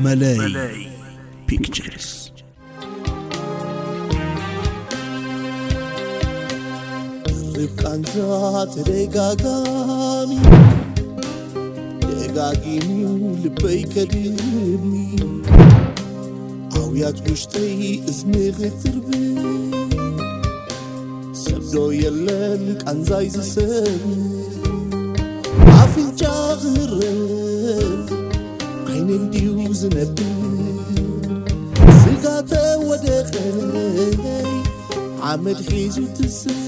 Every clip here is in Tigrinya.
መለይ ፒክቸርስ። ድርብ ቃንዛ ተደጋጋሚ ደጋጊሙ ልበይ ከድሚ ኣውያት ውሽጠይ እዝኒ ክትርብ ሰብዶ የለን ቃንዛይ ዝሰብ ኣፍንጫ ክህረብ ዓይነይ ድዩ ዝነብር ስጋ ተወደቐይ ሓመድ ሒዙ ትስብ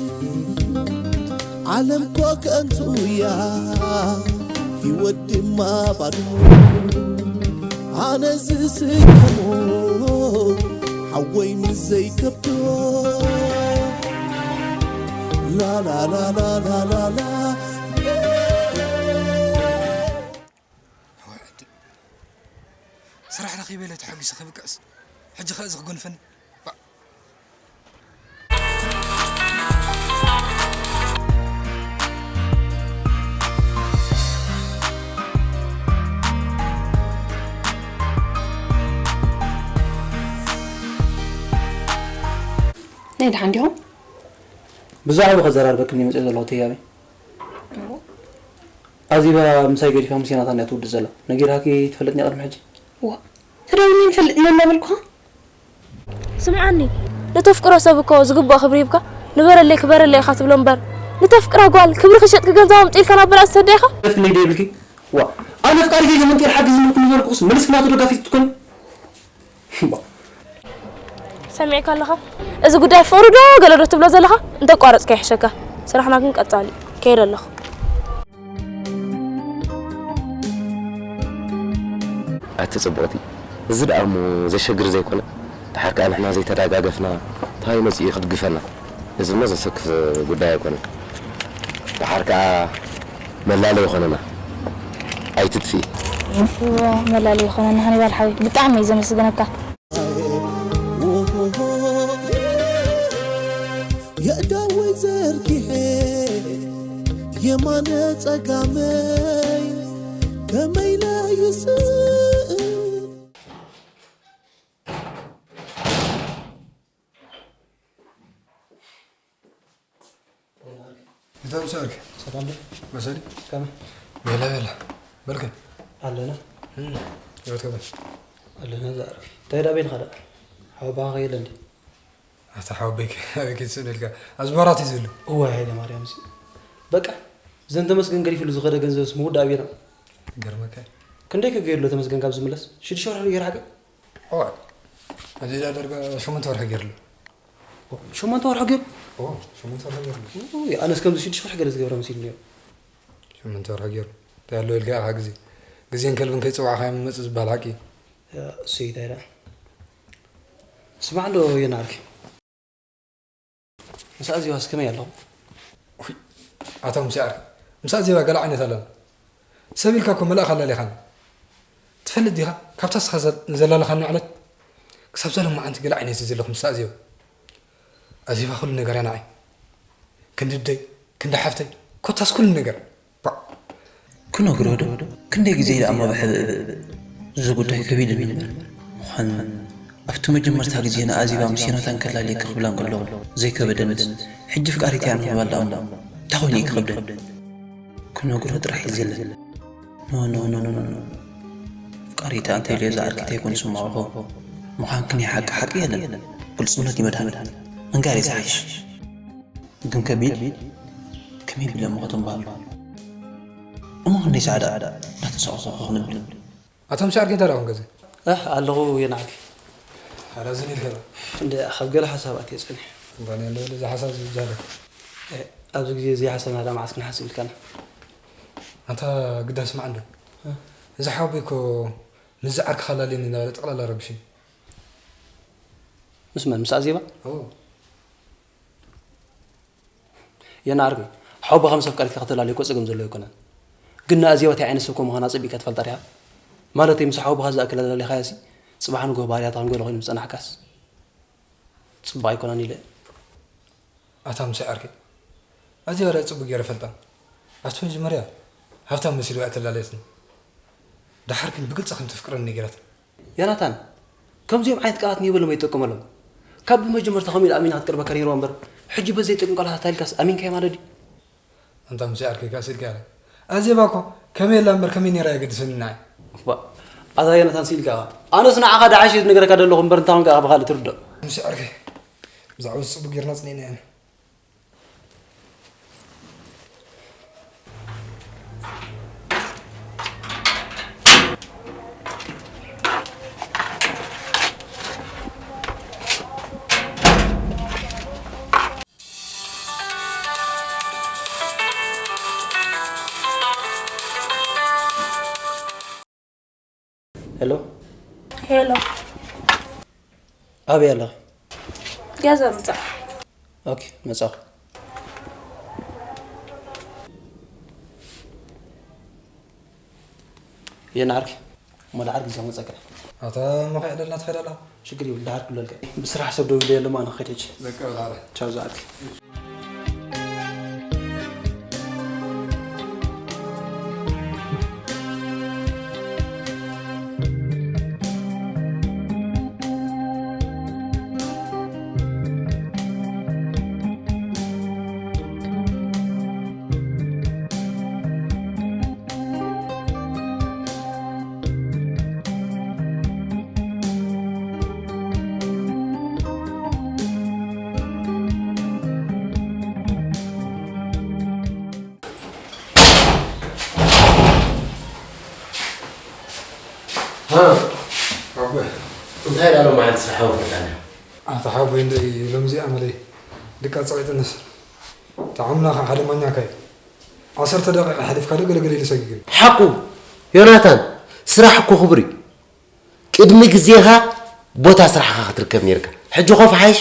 ዓለም ኮ ከንቱ እያ ህይወት ድማ ባዶ ኣነ ዝስከሞ ሓወይ ምስ ዘይከብዶ ላላላላላላ ስራሕ ረኺበ ኢለ ተሓጒሰ ክብቅዕስ ሕጂ ኸ እዚ ክጎንፈኒ ናይ ደሓን ዲኹም? ብዛዕባ ከዘራርበክን እየ መፅእ ዘለኹ ተያበይ። ኣዚባ ምሳይ ገዲፋ ምስ ዮናታን እያ ትውድእ ዘላ። ነጊራኪ ትፈልጥኒ ቅድሚ ሕጂ? ዋ ተደውኒ ንፈልጥ ነና በልኩኻ። ስምዓኒ፣ ንተፍቅሮ ሰብ እኮ ዝግብኦ ክብሪ ሂብካ ንበረለይ ክበረለይ ኢኻ ትብሎ እምበር ንተፍቅራ ጓል ክብሪ ክሸጥኪ ገንዘብ ኣምፅእ ኢልካ ናብ በላዕ ትሰዶ ኢኻ። ደፍክለይ ዶ ይብልኪ? ዋ ኣብ ነፍቃሪተይ ተመንጢር ሓግዝኒ ክሉ ዝበልኩኽስ መልስኪ ናቱ ደጋፊት ትኮኒ? ሰሚዕካ ኣለኻ? እዚ ጉዳይ ፍቕሪ ዶ ገለ ዶ ትብሎ ዘለኻ እንተቋረፅካ ይሕሸካ። ስራሕና ግን ቀፃሊ እዩ። ከይደ ኣለኹ። ኣቲ ጽብቕቲ፣ እዚ ደኣ እሞ ዘሸግር ዘይኮነ፣ ደሓር ከኣ ንሕና ዘይተዳጋገፍና እንታይ መጺኡ እዩ ክድግፈና? እዚ እሞ ዘሰክፍ ጉዳይ ኣይኮነን። ደሓር ከኣ መላለዪ ይኾነና። ኣይትጥፍኢ። እወ፣ መላለዪ ይኾነና ሃኒባል ሓወይ። ብጣዕሚ እየ ዘመስግነካ። የእዳወይ ዘርጊሐ የማነ ጸጋመይ ከመይ ኢለ ይስእል እቶም ሰርክ ሰላም ዶ? መሰሊ ከመ ቤላ ቤላ በልከ ኣለና። እም፣ ይወት ከበል ኣለና። ዛዕርፍ እንታይ ዳ ቤንኻ ዳ ሓወባኻ ከየለ እንዲ ኣታ ሓወበይክ ኣበይክ ትስእን ኢልካ ኣዝማራት እዩ ዝህሉ። እዋይ ሃይለ ማርያም እዚ በቃ ዘን ተመስገን ገዲፍሉ ዝኸደ ገንዘብስ ምውዳእ ቤና። ገርመካ ክንደይ ከገይርሎ ተመስገን ካብ ዝምለስ ሽዱሽተ ወርሒ ገይር ሓቂ። እዋ፣ እዚ ዳ ደርጋ ሸሞንተ ወርሒ ገይርሉ። ሸሞንተ ወርሒ ገይሩ? እዎ፣ ሸሞንተ ወርሒ ገይርሉ። ውይ፣ ኣነስ ከምዚ ሽዱሽተ ወርሒ ገለ ዝገብረ መሲሉ ነይሩ። ሸሞንተ ወርሒ ገይሩ። እንታይ ኣሎ ኢልካ ኢኻ ግዜ። ግዜን ከልብን ከይጸዋዕካዮም ይመጽእ ዝበሃል ሓቂ እዩ። እሱይ እንታይ ደኣ። ስማዕ እንዶ የናርኪ። ምስ ኣዜባስ ከመይ ኣለኹም? ኣታ ሙሴ ዓርከይ፣ ምስ ኣዜባ ገለ ዓይነት ኣለና። ሰብ ኢልካ እኮ መልኣኽ ኣላሊኻና። ትፈልጥ ዲኻ? ካብታ ስኻ ዘ- ዘላለኻኒ ዕለት ክሳብ እዛ ሎማዓንቲ ገለ ዓይነት እየ ዘለኹ ምስ ኣዜባ። ኣዜባ ኩሉ ነገራ ንዓይ። ክንዲ ኣደይ፣ ክንዲ ሓፍተይ፣ ኮታስ ኩሉ ነገር። ባዕ! ክነግሮ ዶ? ክንደይ ግዜ ኢለ እሞ ብሕብእብእ። እዚ ጉዳይ ከቢድኒ እምበር። ምዃን ኣብቲ መጀመርታ ግዜ ንኣዜባ ምስ ዮናታን ከላልየኪ ክብላ እንከለኹ ዘይከበደንስ፣ ሕጂ ፍቃሪት እያ ንምባል ደኣ እሞ እንታይ ኮይኑ እዩ ክኸብደኒ? ክነግሮ ጥራሕ እዩ ዘለን። ኖ ኖ ኖ ኖ ኖ ኖ። ፍቃሪት እያ እንተኢለዮ ዝዓርከይ እንታይ ኮይኑ ዝስምዖ እኾ? ምዃንኪ ናይ ሓቂ ሓቂ የለን። ግልጽነት እዩ መድሃኒት። ምንጋር እዩ ዝሓይሽ። ግን ከቢድ ከመይ ቢለ እሞ ከተንባህሎ እሞ ክንደይ ጻዕዳ እንዳተሳቆቆ ክንብል ኣቶም ሻዕር ጌታ ዳኹም ገዘ ኣህ ኣለኹ የናዕኪ ሓራዝን ኢልካ እንደ ካብ ገለ ሓሳብ ኣትየ ጸኒሕ እንኳን ያለው ለዛ ሓሳብ ዝብዛለ ኣብዚ ግዜ እዚ ሓሳብና ዳ መዓስ ክንሓስብ ኢልካና ኣንታ ግዳ ስማዕ እንዶ እዚ ሓወቦይ እኮ ምስዚ ዓርክኻ ኣላልየኒ እናበለ ጠቕላላ ረብሽኒ ምስ መን ምስ ኣዜባ የናርቢ ሓወቦኻ ምስ ኣፍቃሪትካ ከተላልዮ እኮ ጸገም ዘሎ ኣይኮነን። ግን ንኣዜባ እንታይ ዓይነት ሰብ ከም ምዃና ኣጸቢቕካ ትፈልጣ ዲኻ? ማለተይ ምስ ሓወቦኻ ዝኣክል ኣላሊኻያሲ ጽባሕ ንግሆ ባህርያታ ከም ገለ ኮይኑ ምስ ጸናሕካስ ጽቡቕ ኣይኮነን ኢለ። ኣታ ሙሴ ዓርከይ ኣዜባ ዳኣ ጽቡቕ ገይረ እፈልጣ። ኣብቲ መጀመርያ ሃብታም መሲልዋ እያ ተላለየትኒ። ደሓር ግን ብግልጺ ከም ተፍቅረኒ ነጊራትኒ። ዮናታን፣ ከምዚኦም ዓይነት ቃላት ንይበሎም ኣይትጥቀመሎም። ካብ ብመጀመርታ ከምኡ ኢሉ ኣሚና ክትቀርበካ ነይርዋ እምበር፣ ሕጂ በዘይ ጥቅም ቃላት ኣታሊልካስ ኣሚንካዮ ማለት ድዩ? ኣንታ ሙሴ ዓርከይ ካስ ኢልካ ኢኻ። ኣዜባ እኮ ከመይ ኢላ እምበር ከመይ ነይራ የገድሰኒ ንዓይ። እባ፣ ኣታ ዮናታን ስኢልካ ኢኻ። ኣነስ ንዓኻ ደሓሽ እየ ዝነግረካ ዘለኹ እምበር እንታይ ኮንካ ኢኻ ብኻልእ ትርድኦ? ሙሴ ዓርከይ፣ ብዛዕባ እዚ ጽቡቕ ጌርና ጽኒዕና ኢና። ሄሎ። ሄሎ። ኣበይ ኣለኺ? ገዛ ምጻእ። ኦኬ፣ መጻኹ። የናርኪ፣ እሞ ደሓር ግዜ ክመጸካ። ኣታ እሞ ከይዕለልና ትኸይድ ኣለኻ? ሽግር የብሉ፣ ደሓር ክብለልካ። ብስራሕ ሰብ ደው ኢለ የለ፣ ኣነ ክኸይድ ሕጂ። በቃ፣ በል፣ ኣረ። ቻው፣ ዝኣርኪ። ሃ፣ ኣቦይ። እንታይ ደኣ ሎማዓንቲ ስራሕ ወፈርካና? ኣታ ሓወቦይ፣ እንደ ሎምዚኣ መለይ ድቃ ጸቒጥንስ። እታ ዓምና ኸዓ ሓደ ማኛካ እዩ። ዓሰርተ ደቂቃ ሓሊፍካ ዶ ገለገለ ኢሉ ሰጊግን? ሓቁ፣ ዮናታን፣ ስራሕ እኮ ክቡር እዩ። ቅድሚ ግዜኻ ቦታ ስራሕኻ ክትርከብ ነይርካ። ሕጂ ኮፍ ሓይሽ።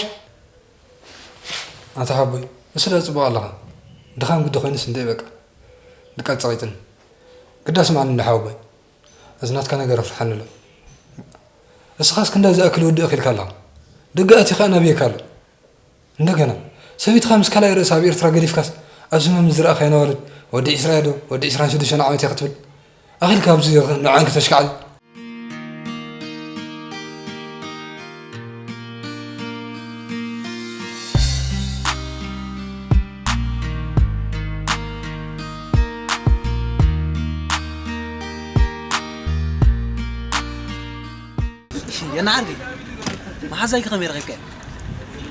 ኣታ ሓቦይ፣ ንሱ ዶ ጽቡቕ ኣለኻ? ድኻም ግዲ ኮይኑስ እንደ በቃ። ድቃ ጸቒጥን። ግዳ ስምዓኒ እንደ ሓቦይ። እዚ ናትካ ነገር ኣፍርሓኒ ኣሎ። እስኻስ ክንዳይ ዝኣክል ወዲ እኺልካ ኣለኻ። ደገ ኣቲኻ ናብየካ ኣሎ። እንደገና፣ ሰበይትኻ ምስ ካልኣይ ርእሳ ኣብ ኤርትራ ገዲፍካስ፣ ኣብዚ መምስ ዝረኣኻየን ኣዋልድ፣ ወዲ ዒስራ እየ ዶ፣ ወዲ ዒስራን ሽዱሽተን ዓመት እየ ክትብል? ኣኺልካ ኣብዚ ንዐን ክተሽካዕል? የናዓርገይ፣ መሓዛይኪ ከመይ ረኺብካዮ?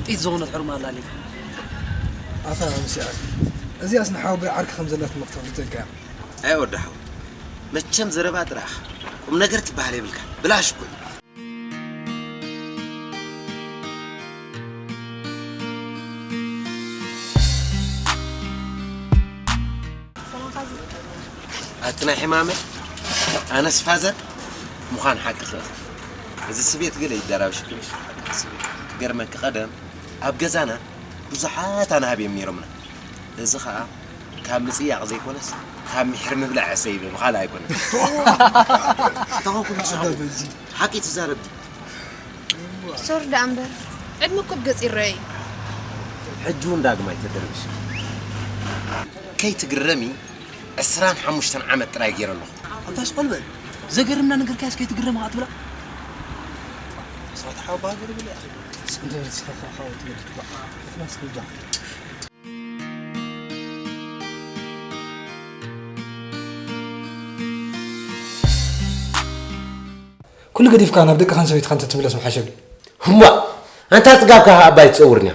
ጢት ዝኾነት ሕሩም ኣላ ኣሊካ። ኣታ ሙሴ ዓርከይ፣ እዚኣስ ንሓወቦይ ዓርኪ ከም ዘላትኒ ክትፈልጥ ኢልካ እያ። ኣይ ወዲ ሓው፣ መቸም ዘረባ ጥራሕ ቁም ነገር ትበሃል የብልካ። ብላሽ እኮ እዩ። ኣቲ ናይ ሕማመይ፣ ኣነስ ፋዘር ምዃን ሓቂ ክእል። እዚ ስቤት ገለ ይደራብሽ ክልሽ። ክገርመኪ ቀደም ኣብ ገዛና ብዙሓት ኣናህብ እዮም ነይሮምና። እዚ ኸኣ ካብ ምጽያቕ ዘይኮነስ ካብ ምሒር ምብላዕ ዕሰ ይብል፣ ብኻልእ ኣይኮነን። ተኸኩሉ ዝሓቡ። ሓቂ ትዛረብ ድዩ? ሶሪ ደኣ እምበር፣ ዕድመ እኮ ብገጽ ይረአ እዩ። ሕጂ እውን ዳግም ኣይትደርብሽ። ከይትግረሚ፣ ዕስራን ሓሙሽተን ዓመት ጥራይ ገይረ ኣለኹ። ኣንታ ኣሽቆልበል፣ ዘገርምና ነገርካስ ከይትግረም ከኣ ትብላ? ስራት ሓው በሃገር ብለ። ስንት ስኻ ኻ ኻ ትብል ትባዕ። ፍላስ ክልዳ። ኩሉ ገዲፍካ ናብ ደቅኻን ሰበይትኻን ተትምለስ ምሓሸሉ። ህምቧ፣ ኣንታ ጽጋብካ ከኣ ኣባይ ትጸውርንያ።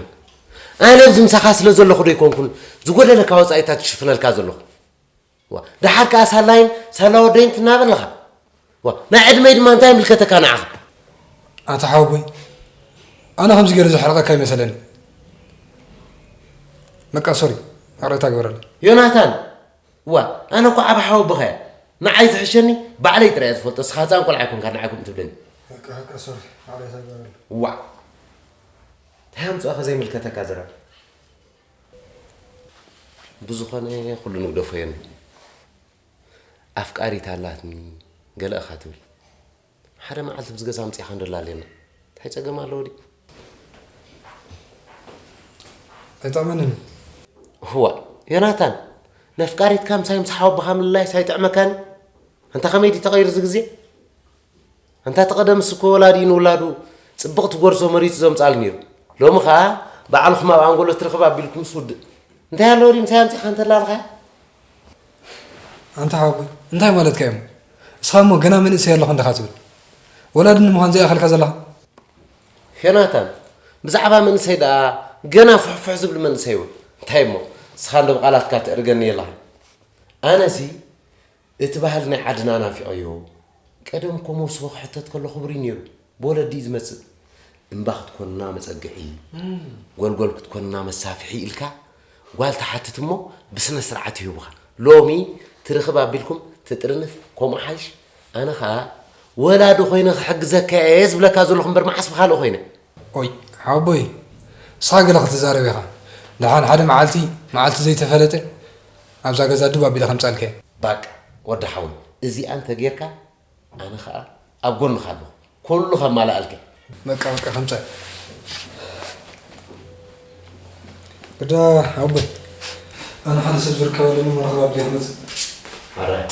ኣነ ኣብዚ ምሳኻ ስለ ዘለኹ ዶ ኣይኮንኩን ዝጎደለካ ወጻኢታት ትሽፍነልካ ዘለኹ? ዋ፣ ደሓር ከኣ ሳላይን ሳላ ወደይን ትናበል ኣለኻ። ዋ፣ ናይ ዕድመይ ድማ እንታይ ይምልከተካ ንዓኻ? ኣታ ሓወቦይ፣ ኣነ ከምዚ ገይሩ ዘሕርቐካ ይመሰለኒ። በቃ ሶሪ፣ ይቕሬታ ግበረለይ። ዮናታን፣ ዋ፣ ኣነ እኮ ዓቢ ሓወቦኻ እየ። ንዓይ ዝሕሸኒ ባዕለይ ጥራይ እየ ዝፈልጦ፣ እስኻ ህጻን ቆልዓ ኣይኮንካን ንዓይ ከምኡ ትብለኒ። በቃ፣ በቃ፣ ሶሪ፣ ይቕሬታ ግበረለይ። ዋ፣ እንታይ ኣምጽኦኻ ዘይምልከተካ ዘረባ? ብዝኾነ ኩሉ ንግደፎ እየኒ። ኣፍቃሪት ኣላትኒ ገለ ኢኻ ትብል። ሓደ መዓልቲ ብዚ ገዛ ኣምጺእኻ እንደላልየና። እንታይ ጸገም ኣለዎ ድዩ? ኣይጠቕመንን። እዋ፣ ዮናታን፣ ነፍቃሪትካ ምሳይ ምስ ሓወቦኻ ምልላይስ ኣይጥዕመካን? ኣንታ ከመይ ድዩ ተቐይሩ እዚ ግዜ? ኣንታ እቲ ቀደምስ እኮ ወላዲ ንውላዱ ጽብቕቲ ጎርዞ መሪጹ ዘምጻሉ ነይሩ። ሎሚ ኸኣ ባዕልኹም ኣብ ኣንጎሎ ትረኽብ ኣቢልኩምስ ውድእ። እንታይ ኣለዎ ድዩ ምሳይ ኣምጺእካ እንተላልኻያ? ኣንታ ሓወቦይ እንታይ ማለትካ እሞ? እስኻ እሞ ገና መንእሰይ ኣለኹ እንዲኻ ትብል። ወላዲ ንምዃን ዘይኣኸልካ ዘለኻ? ዮናታን፣ ብዛዕባ መንእሰይ ደኣ ገና ፍሕፍሕ ዝብል መንእሰይ እውን። እንታይ እሞ እስኻ እንዶ ብቓላትካ ተእርገኒ የለኻ። ኣነሲ እቲ ባህሊ ናይ ዓድና ናፊቐዮ። ቀደም እኮ መውስቦ ክሕተት ከሎ ክቡር እዩ ነይሩ። ብወለዲ እዩ ዝመጽእ። እምባ ክትኮንና መጸግዒ፣ ጎልጎል ክትኮንና መሳፍሒ ኢልካ ጓል ትሓትት እሞ ብስነ ስርዓት ይህቡኻ። ሎሚ ትርኽብ ኣቢልኩም ትጥርንፍ ከምኡ ሓይሽ። ኣነ ኸኣ ወላዲ ኮይነ ክሕግዘካ እየ ዝብለካ ዘለኹ እምበር መዓስ ብኻልእ ኮይነ። ኦይ ሓወቦይ፣ ንስኻ ገለ ክትዛረብ ኢኻ። ደሓን ሓደ መዓልቲ መዓልቲ ዘይተፈለጠ ኣብዛ ገዛ ድብ ኣቢለ ከምጻልካ እየ። ባቃ ወዲ ሓወይ፣ እዚኣ እንተ ጌርካ ኣነ ኸኣ ኣብ ጎንኻ ኣለኹ። ኩሉ ከማልኣልካ። በቃ በቃ ከምጻ ግዳ ኣቦይ ኣነ ሓደ ሰብ ዝርከበሉ መራኸቢ ኣቢለ ክመጽእ። ሓራይ።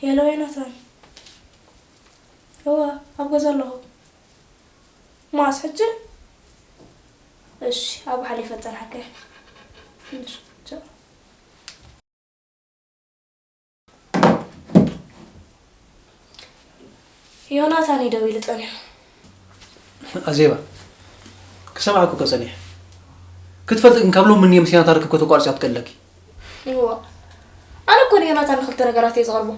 ሄሎ ዮናታን። እወ ኣብ ገዛ ኣለኹ። መዓስ ሕጂ? እሺ ኣብ ሓሊፈ ጸንሓካ። እሺ ቻው። ዮናታን እዩ ደዊሉ ጸኒሑ። ኣዜባ ክሰምዓኪ እኮ ጸኒሐ። ክትፈልጢ ግን ካብ ሎሚ ንየምስያና ታሪክ እኮ ተቋሪጹ ክትቀለኪ። እዋ ኣነ እኮ ንዮናታን ንክልተ ነገራት እየ ዝቐርቦ።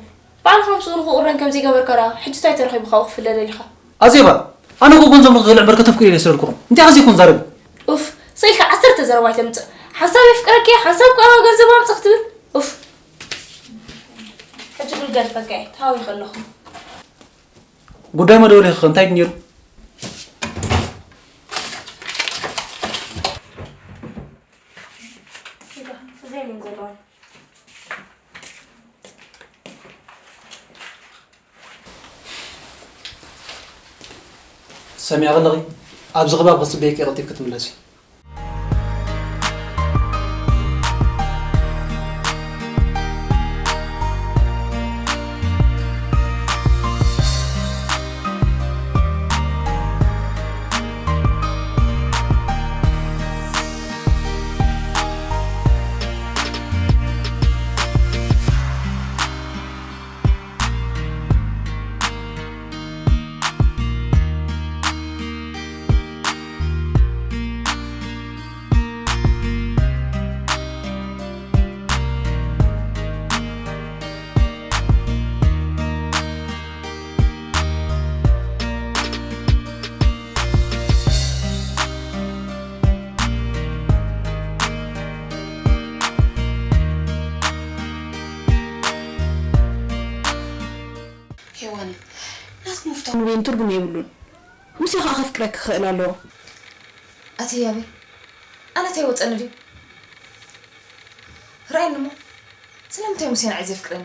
ባዕልኻ ምስኡ ንኽቑረን ከምዘይገበርካ ደኣ ሕጂ እንታይ ተረኺቡ ካብኡ ክፍለ ደሊኻ? ኣዜባ ኣነ እኮ ገንዘብ ንኽበልዕ እምበር ከተፍቅርዮ እየ ስለልኩኹም። እንታይ ኣዘይኮን ዛረቢ። ኡፍ ስቕ ኢልካ ዓሰርተ ዘረባ ኣይተምጽእ። ሓንሳብ የፍቅረኪ እየ ሓንሳብ ከኣ ገንዘብ ኣምጽእ ክትብል። ኡፍ ሕጂ ግልገል ፈቀ እየ ተሃዊኸ ኣለኹ። ጉዳይ መደወሊ ኸ እንታይ ድዩ ነይሩ? ሰሚዕኺ ኣለኺ? ኣብዚ ኽባብ ክጽበየኪ እየ ቀልጢፍኪ ትምለሲ። ሄዋን ናትኪ ምፍታው ንበይኑ ትርጉም የብሉን። ሙሴ ከኣ ከፍቅረኪ ክኽእል ኣለዎ። ኣቲ ህያበይ ኣነ ታይ ወጸኒ ድዩ? ርኣይኒ እሞ ስለምንታይ ሙሴ ንዓይ ዘየፍቅረኒ?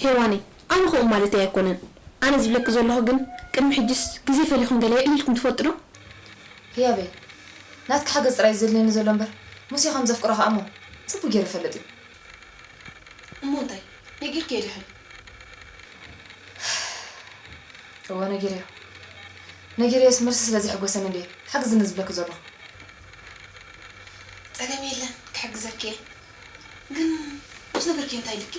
ሄዋነይ ኣነ ከምኡ ማለተይ ኣይኮነን። ኣነ ዝብለኪ ዘለኹ ግን ቅድሚ ሕጂስ ግዜ ፈሊኹም ገለ የዕሊልኩም ትፈልጡ ዶ? ህያበይ ናትኪ ሓገዝ ጥራይ እዩ ዘድልየኒ ዘሎ እምበር ሙሴ ከም ዘፍቅሮ ከኣ እሞ ጽቡቕ ገይሩ ይፈልጥ እዩ። እሞ እንታይ ነጊርክዮ ዲኺ? እወ ነጊረዮ። ነጊረዮስ መልሲ ስለ ዘሐጎሰኒ እንድየ ሓግዝኒ ዝብለኪ ዘለኹ። ጸገም የለን ክሕግዘኪ እየ። ግን ምስ ነገርክዮ እንታይ ኢልኪ?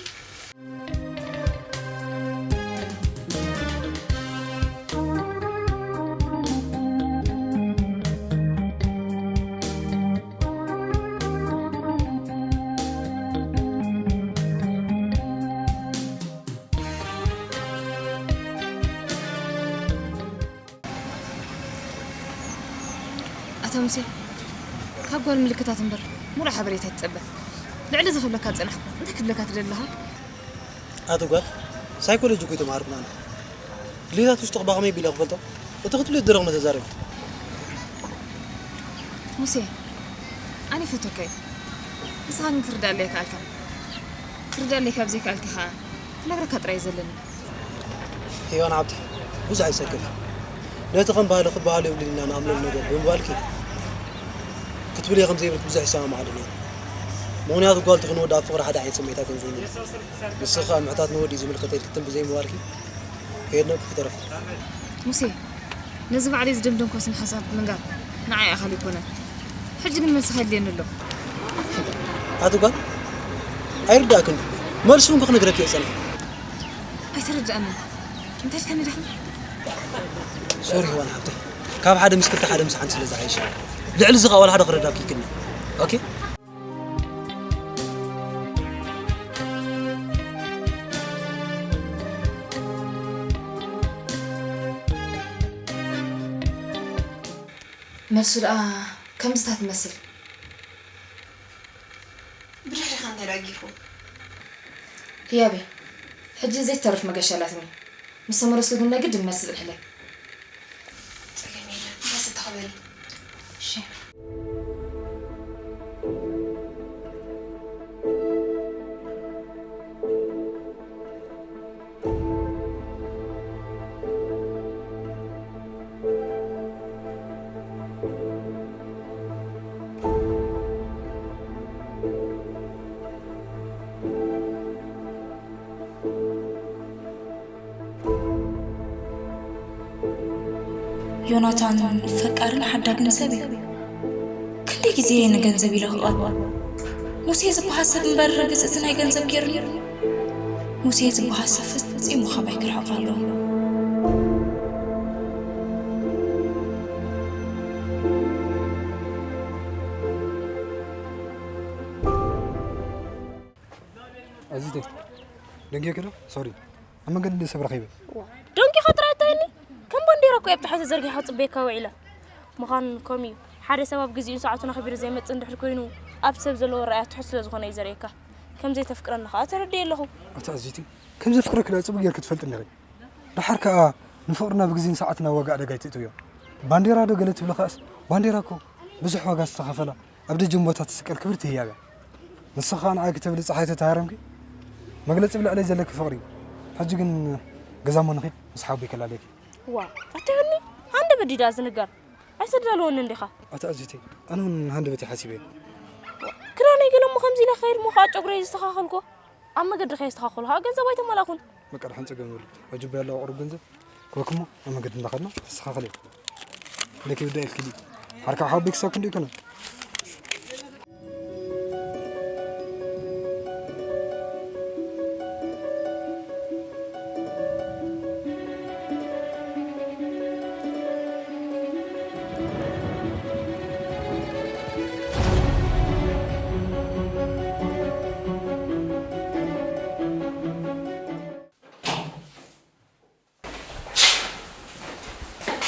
ሙሴ፣ ካብ ጓል ምልክታት እምበር ሙሉእ ሓበሬታ ኣይትጸበ። ልዕሊ እዚ ክብለካ ዝጸናሕኩ እንታይ ክብለካ ትደሊ ኣለኻ? ኣቲ ጓል፣ ሳይኮሎጂ እኮ እዩ ተማሃርኩ ኣነ። ድሌታት ውሽጥኺ ብኸመይ ኣቢለ ክፈልጦ? እቲ ክትብልዮ ዝደለኹ መተዛረቢ። ሙሴ፣ ኣነ ይፈትወካ እየ። ንስኻ ግን ክርዳእ ኣለካ ኣልካ። ክርዳእ ኣለካ ኣብ ዘይከኣልካ ኸኣ ክነግረካ ጥራይ እዩ ዘለኒ። ሄዋን ሓብቲ፣ ብዙሕ ኣይሰክፍ። ነቲ ከም ባህሊ ክበሃል የብሉን ኢና ንኣምነሉ ነገር ብምባልኪ ክትብልዮ ከም ዘይብልኪ ብዙሕ ይሰማማዕ ድንያ። ምኽንያቱ ጓል ትኹን ወዲ ኣብ ፍቕሪ ሓደ ዓይነት ስምዒታት እዮም ዝውንኑ። ንስኺ ከኣ ምሕታት ንወዲ እዩ ዝምልከት ኢልኪ ትም ብዘይምባልኪ ከየድነቕኩኺ ተረፍኩ። ሙሴ፣ ነዚ ባዕለይ ዝደምደምኩዎ ስነ ሓሳብ ምንጋር ንዓይ ኣኻሊ ኣይኮነን። ሕጂ ግን መልስኻ የድልየኒ ኣሎ። ኣቲ ጓል ኣይርዳእክን ድዩ? መልሱ እውን ክነግረኪ እየ ጸኒሐ። ኣይተረድኣንን። እንታይ ኢልካኒ ዳሕና? ሶሪ ሄዋን ሓብተይ፣ ካብ ሓደ ምስ ክልተ ሓደ ምስ ሓንቲ ስለ ዝሓይሽ። ልዕሊ እዚ ኸኣ ዋላ ሓደ ክረዳእኪ ይክእል። ኦኬ? መልሱ ደኣ ከምዚ እታ ትመስል። ብድሕሪኻ እንታይ ደኣ ጌርኩም? ህያበይ፣ ሕጂ ዘይትተርፍ መገሻ ኣላትኒ። ምስ ተመለስኩ ግን ናይ ግድን መልሲ ጽንሕለይ። ጸገም የለን፣ ደስ እተኸበኒ። እሺ። ዮናታን ፈቃርን ሓዳግን ሰብ እዩ። ክንደይ ግዜ እየ ንገንዘብ ኢለ ክቐርቦ? ሙሴ ዝበሃል ሰብ እምበር ርግጽ እቲ ናይ ገንዘብ ገይሩኒ። ሙሴ ዝበሃል ሰብ ፈጺሙ ካባይ ክርሕቕ ኣለዎ። ኣዚዘይ፣ ደንጊየኪ ዶ? ሶሪ፣ ኣብ መንገዲ ሰብ ረኺበ። ደንጊኻ ጥራይ ኣታየኒ። ከም ባንዴራ እኮ እየ ኣብ ትሕቲ ዘርጊሓ ክጽበየካ ውዒለ። ምዃን ከምኡ እዩ። ሓደ ሰብ ኣብ ግዜኡን ሰዓቱን ኣኽቢሩ ዘይመጽእ እንድሕር ኮይኑ፣ ኣብ ሰብ ዘለዎ ኣረኣእያ ትሑት ስለ ዝኾነ እዩ ዘርእየካ። ከም ዘይተፍቅረኒ ከኣ ተረዲኤ ኣለኹ። ኣቲ ኣዚዘይ፣ ከም ዘፍቅረኪ ደኣ ጽቡቕ ጌርኪ ትፈልጢ ኣለኺ። ደሓር ከኣ ንፍቕርና ብግዜን ሰዓትን ኣብ ዋጋ ኣደጋ ኣይትእትውዮ። ባንዴራ ዶ ገለ ትብሊ ከኣስ፣ ባንዴራ እኮ ብዙሕ ዋጋ ዝተኸፈላ ኣብ ደጀን ቦታ ትስቀል ክብርቲ ህያብ እያ። ንስኺ ከኣ ንዓይ ክተብሊ ጸሓይ ተተሃረምኪ፣ መግለጺ ብልዕለይ ዘለኪ ፍቕሪ እዩ። ሕጂ ግን ገዛ እሞ ንኺድ፣ ምስ ሓወቦይ ከላልየኪ። ዋእ፣ ኣቲ ዮኒ፣ ሃንደበት ድዩ ደኣ ዝንገር? ኣይተዳልወንን ዲኻ? ኣቲ ኣዚዘይ፣ ኣነ እውን ሃንደበት እየ ሓሲበዮ። ክዳነይ ገለ እሞ ከምዚ ኢለ ክኸይድ እሞ ከኣ ጨጉረይ ዘስተኻኸልኩ። ኣብ መገዲ ከየስተኻኸልኩ ከኣ ገንዘብ ኣይተማላእኩን። በቃ ደሓን ጸገም የብሉን። ኣጅበ ኣለዋ ቁሩብ ገንዘብ ክበክሞ ኣብ መገዲ እንዳኸድና ኣስተኻኽልዮ። ለኪ ብዳ ኢልኪ ድዩ? ሓርካ ሓወቦይ ክሳብ ክንደይ ይኮነ?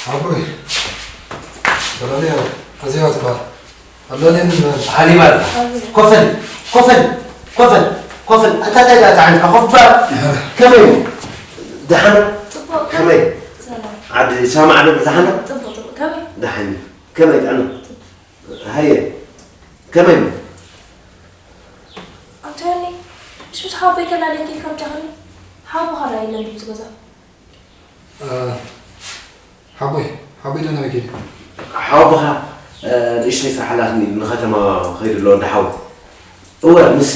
ሓወቦይ፣ በላልያ ኣዜባ ትበሃል። ኣላልየኒ በል። ሃኒባል፣ ኮፈል፣ ኮፈል፣ ኮፈል፣ ኮፈል። ኣታ እንታይ ደኣ ተዓንካ? ኮፍ በል። ከመይ? ደሓን? ከመይ? ዓዲ ሰማዕ ዶ? ደሓን? ደሓን። ከመይ ጥዕና? ሃየ። ከመይ? ኣንቶኒ፣ ምሽ ምስ ሓወቦይ ተላለየኪ ኢልካ ምጻእካኒ? ሓወቦኻ ደኣ የለን ድዩ ኣብዚ ገዛ? ሓቦይ ሓቦይ ዶ ናበይ ከይዱ? ሓወቦኻ ንእሽተይ ስራሕ ኣላትኒ ኢሉ ንኸተማ ኸይዱ ኣሎ ወዲ ሓወይ። እወ ምስ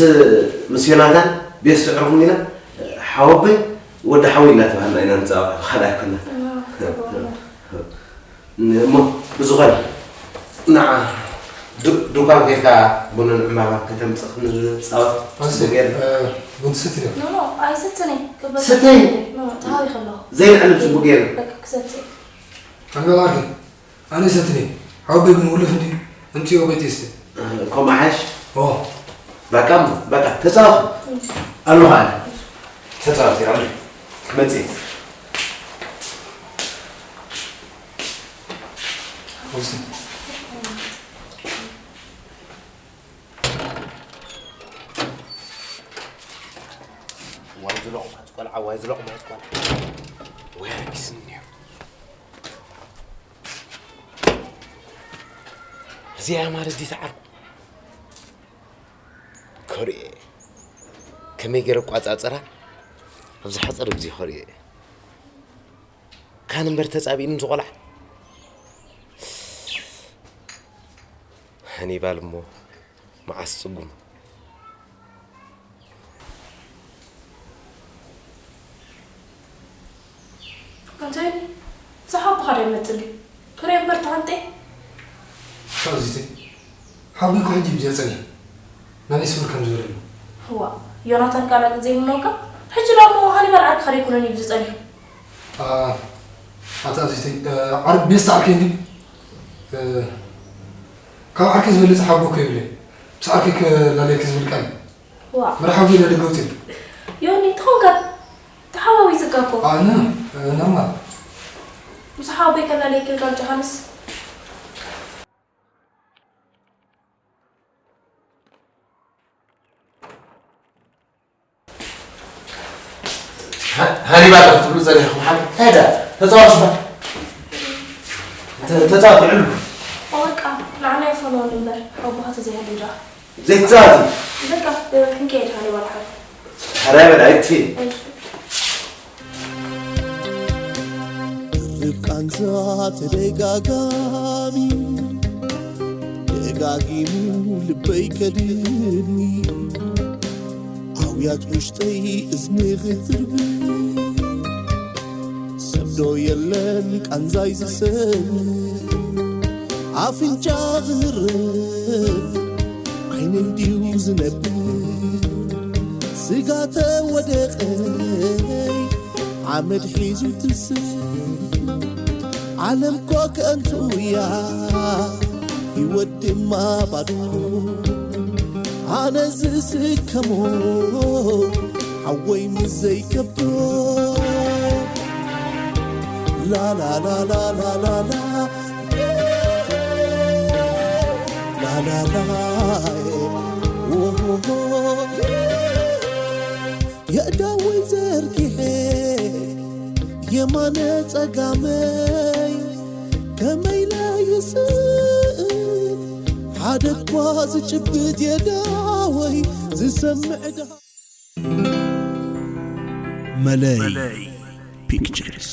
ምስ ዮናታን ቤት ስዕርኹም ኢና ሓወቦይ ወዲ ሓወይ እናተባህልና ኢና ንፃወዕ ካልእ ኣይኮና። እሞ ብዝኾነ ንዓ ዱ- ዱኳን ኬድካ ቡንን ዕምባባን ከተምፅእ ክንፃወት ኣዚ ጽቡቅ ገይሩ። ቡን ትስቲ ዶ? ኖ ኖ ኣይሰትን እየ። ክበልዕ ስተይ። እየ። ኖ ኖ ተሃዊኸ ኣለኹ። ዘይንዕልል ጽቡቅ ገይሩ። በቃ ክሰቲ። ኣንበባርኪ ኣነ ይሰትን እየ። ሓወቦይ ግን ውልፍ እንዲ እምፅዮ ቆይጡ ይስተ። ከምኡ ሓሽ ኦ በቃ እሞ በቃ ተፃወቱ። ኣለኹ ኣነ ተፃወቱ። ኣሉ ክመፅእ እየ። ወስን ማይ ዝለቑ ማለት ኳን። ወይ ኣረጊስኒ እኒኦ። እዚኣ ማለት ዲታ ዓርኩ። ከርእየ። ከመይ ገይረ ቋጻጽራ? ኣብዚ ሓጸር ግዜ ከርእየ። ካን እምበር ተጻቢእኒ ዝቖልዓ። ሃኒባል እሞ መዓስ ጽጉም። ኣንቶኒ፣ ዝሓብኻ ዶ ይመጽእ ድዩ? ክሪኦ እምበር ተቐምጠ። ሳዚተይ ሓወይ እኮ ሕጂ ብዚኣ ጸኒሑ ናበይ ስውር ከም ዝበለ ኣሎ። እዋ፣ ዮናታን ካልእ ዘይምነውካ? ሕጂ ደኣ እሞ ሃኒባል ዓርክኻ ዶ ኣይኮነን እዩ ብዚ ጸኒሑ? ኣታ ኣዚተይ ዓርብ ቤስት ዓርከይ እንዲ ካብ ዓርከይ ዝበልጽ ሓቦ እኮ የብለይ። ምስ ዓርከይ ከላለየኪ ዝብል ቃል እዩ። ዋ መርሓዊ ኢለ ደገ ውፅእ። ዮኒ እንተኾንካ ተሓዋዊስካ እኮ። ኣነ ናማ ምስ ሓወይ ከላለየኪ ኢልካ ጆሃንስ። ሃኒባል ክትብሉ ጸኒሕኩም ሓ እንታይ ዳ ተጻወቱ ባ ተጻወቱ ዕሉ በቃ ንዓና ይፈነወን እምበር ኣቦኻ ተዘይሃሉ ዳ ዘይትጻወቱ በቃ ክንከይድ ሃኒባል ሓ ሕራይ በል ኣይትፊ ርብ ቃንዛ ተደጋጋሚ ደጋጊሙ ልበይ ከድኒ ኣውያት ውሽጠይ እዝኒ ክትርብ ሰብ ዶ የለን ቃንዛይ ዝሰሚ ኣፍንጫ ክህርብ ዓይነይ ድዩ ዝነብር ስጋ ተወደቐይ ሓመድ ሒዙ ትስእ ዓለም ኮ ከንቱ እያ ህይወት ድማ ባዶ ኣነ ዝስከሞ ሓወይ ምስ ዘይከብዶ ላላላላላላላ ላላላ የእዳወይ ዘርጊሐ የማነ ጸጋመይ ከመይ ለይስእ ሓደ እኳ ዝጭብጥ የዳወይ ዝሰምዕ ዳ መለይ ፒክቸርስ